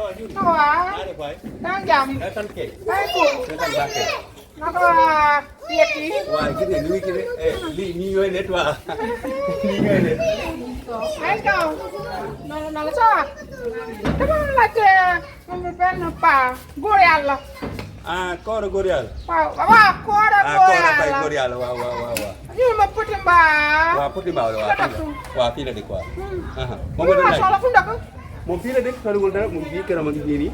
Nawa. Nang jam. Naka yeti. Wah, gini, ini gini. Ni yoy net wa. Ni yoy net. Ay kau. Nala sa. Dama laajte moom benn pa góor yàlla. Ah, koor góor yàlla. waaw koor góor yàlla. Koor góor yàlla waaw. ñu ma Petit Mbaa. waaw Petit Mbaa la waaw fii la dëkk waaw. moom la soxla fu mu dëkk. moom fii la dëkk soriwul dara moom fii këram a ngi fii nii.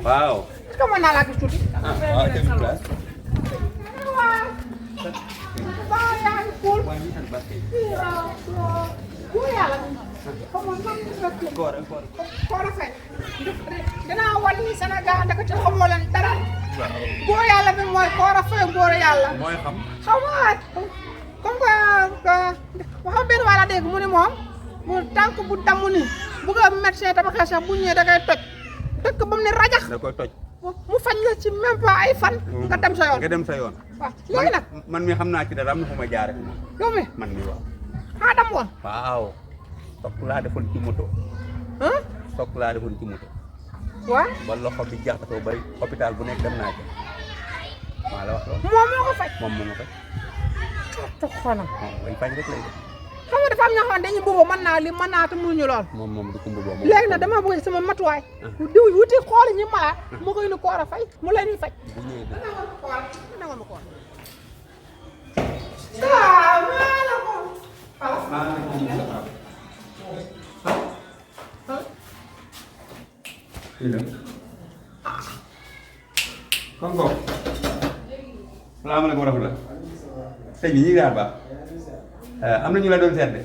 waaw. est-ce que mën naa laa gis tuuti. waaw c'est vrai. waaw yaa ngi cool. góor yàlla. koor a fay. dinaa wan ni Sénégal ndaka ci xamoo leen dara. góor yàlla bi mooy koor a fay góor yàlla. mooy xam. xaw ma comme que waxam benn waa la dégg mu ni moom mu tànk bu damm ni bu ko médecin tabaxee sax bu ñëwee da koy toj dëkk ba mu ne rajax da koy toj. mu fañ la ci même pas ay fan. nga dem sa yoon nga dem sa yoon. waaw léegi nag man mi xam naa ci dara am na fu ma jaare yow mi man mi waaw. xaa dam woon. waaw. sokk laa defoon ci moto. sokk laa defoon ci moto. waaw ba loxo bi jaxasoo bari hôpital bu nekk dem naa ci. maa la wax loolu. moom moo ko faj. moom moo ma faj. toog xoolal. moom faj rek lay def. xam nga dafa am ñoo xam ne dañuy boobu mën naa li mën naa te mënuñu lool. moom du kumbu boobu. léegi nag dama bëgg sama matuwaay. diw wuti xool ñi malade. mu koy ni koor a fay mu leen di faj. bu ñëwee dina. salaamaaleykum. salaamaaleykum. kon ko. salaamaaleykum wa rahmatulah. sëñ bi ñu ngi baax. am na ñu la doon seet de.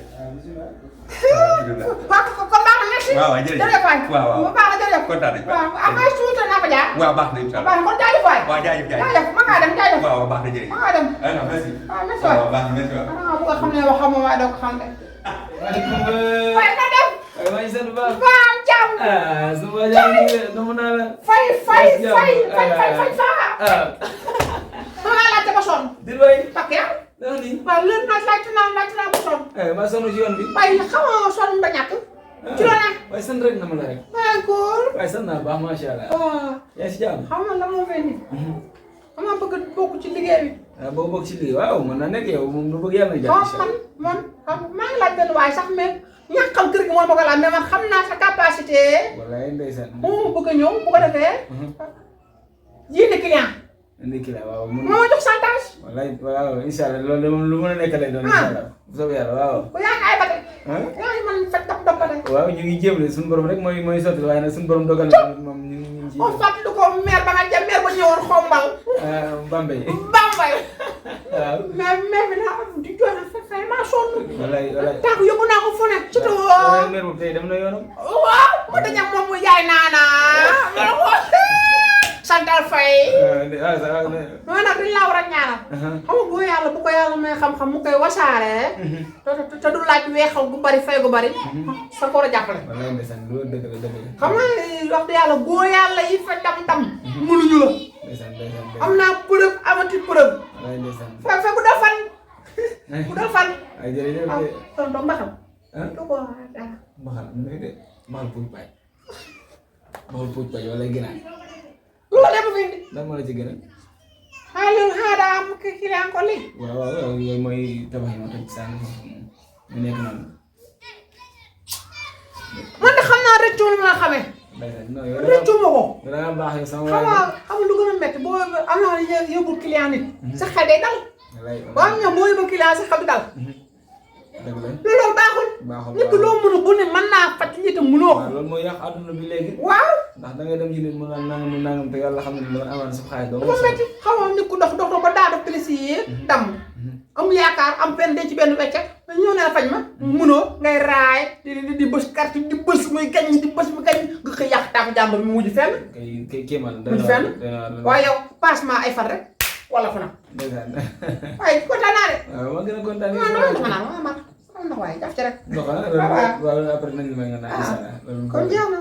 waaw kon baax na merci. waaw jërëjëf jërëjëf waay. waaw baax na jërëjëf. kontaan nañu waaw am ay suuta naa ko jaar. waaw baax na incha allah. baax na kon jaajëf waay. waaw jaajëf ma ngaa dem jaajëf. waaw baax na jërëjëf. ma ngaa dem. merci. waaw merci waay. waaw baax na merci waay. ah bu nga xam ne waxam ma waaye doo ko xam de. waaleykum salaam. waaye na dem. maa ngi sant bu baax. waaw jàmm. sama jàmm nii nomu naa la. fay faa. ma ngaa laajte ba sonn. di looy. parce que dama ni. waaw léegi nag laajte naa ba sonn. maa sonn ci yoon bi. waaye xam nga sonn ba ñàkk. ci loo ne. waaye sant rek na ma la rek. waaye góor. waaye sant naa baax macha allah. waaw. yaa ngi si jàmm. xam nga la moo fay nii. xam nga bëgg bokk ci liggéey bi. boo bokk ci liggéey waaw mën na nekk yow moom lu bëgg yàlla na jàpp incha allah. man maa ngi laaj benn waay sax mais ñàkkal kër gi moo ma ko laaj mais man xam naa sa capacité. wallaay ndeysaan. mu bëgg a ñëw bu ko defee. jiite client. indi kii la waaw mun moo ma jox chantage. wallaay waaw incha allah loolu de moom lu mën a nekk lay doon incha allah. bu soobee yàlla waaw. bu yaa ngi ay bate. yaa ngi man fekk dop bate. waaw ñu ngi jéem de suñu borom rek mooy sotti waaye nag suñu borom dogal na moom ñu ngi ci. on fàttali ko maire ba nga jëm maire ba ñëwoon xombal. Bambey. Bambey. waaw. mais bi naa di jooy na fekk maa sonn. wallaay wallaay. tànk yóbbu naa ko fu ne. surtout. waaw maire boobu tey dem na yoonam. waaw mu daje ak moom mu jaay naana. Santal Faye. non nag dañ laa war a ñaanal. xam nga boo yàlla bu ko yàlla may xam-xam mu koy wasaare. te du laaj weexal gu bari fay gu bari. sa ko war a jàppale. wallaay ndeysaan loolu dëgg la dëgg la. xam nga wax dëgg yàlla góor yàlla yi fa dam-dam. mënuñu la. ndeysaan ndeysaan. am naa preuve amati preuve. wallaay ndeysaan. fe bu dal fan. bu dal fan. ay jërëjëf waaw de. kon doo mbaxam. ah doo ko dara. mbaxal mu ne de mbaxal puuj paaj. mbaxal puuj paaj wala ginaar. loolu lépp fi indi. lan moo la ci gën a. xaalis daa am kii la encore lii. waaw waaw yooyu mooy tabax yi ma toj sànni mu nekk noonu. man de xam naa rëccu lu ma la xamee. non yow rëccu ma ko. da ngaa baax yow sama xam nga xam nga lu gën a métti boo am na yóbbu client nit. sa xel day dal. waaw ñoom boo yóbbu client sa xel du dal. dëgg la loolu baaxul. baaxul nit ki loo mënu bu ne mën naa faj nit mënoo ko. waaw loolu mooy yàq àdduna bi léegi. waaw. ndax da ngay dem ci nit mu nangam te yàlla xam ne loolu amoon na sa xaalis doo dafa métti xam nga nit ku dox ba daa def plaisir damm. am yaakaar am benn denc benn weccet ñëw ne la faj ma. mënoo ngay raay di bës carte di bës muy gañ di bës muy gañ nga xëy yàq taafu jàmbur bi mu mujj fenn. kay kéemaan mujj fenn waaye yow passement ay fan rek wala fu na. ndeysaan. waaye kontaan naa de. waaw ma gën a kontaan. non non dama naan ma ndox waaye jaf ci rek. ndox ah loolu waaw après nañ la may nga naan incha allah. kon jeex na.